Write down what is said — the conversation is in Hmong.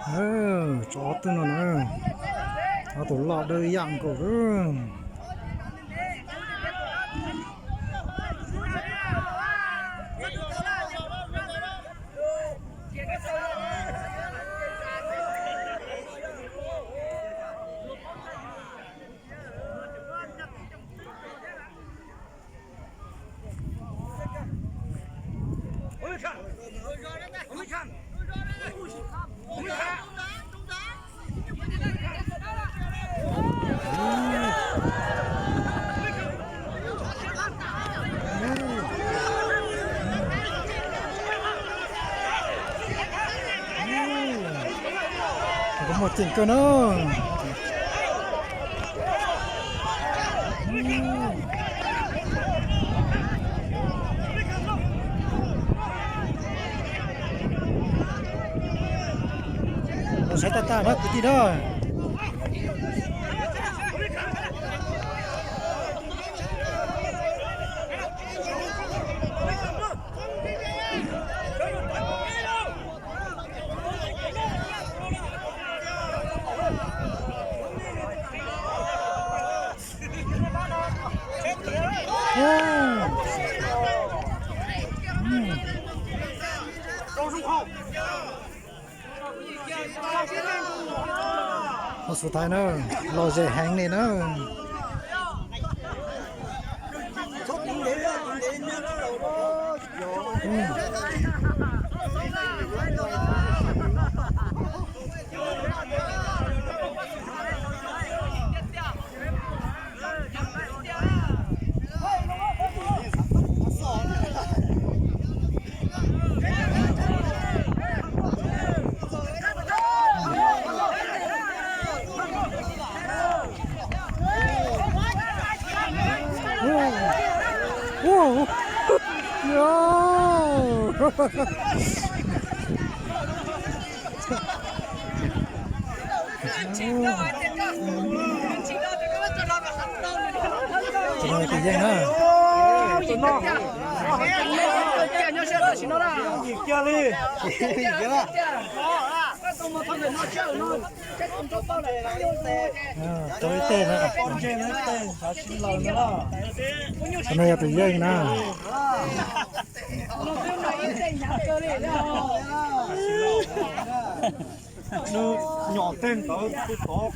Tsov ob tug no na, ob tug loj dawb yam nkaus lawm. Koj muaj ceem kawg na. Los saib tag tag na kwv tij na. Hos xu thaiv na, lom zem heev li na. Tus no tus yeej na. Tus no yog tus yeej na. Nws nyom tej ntawd twb tod.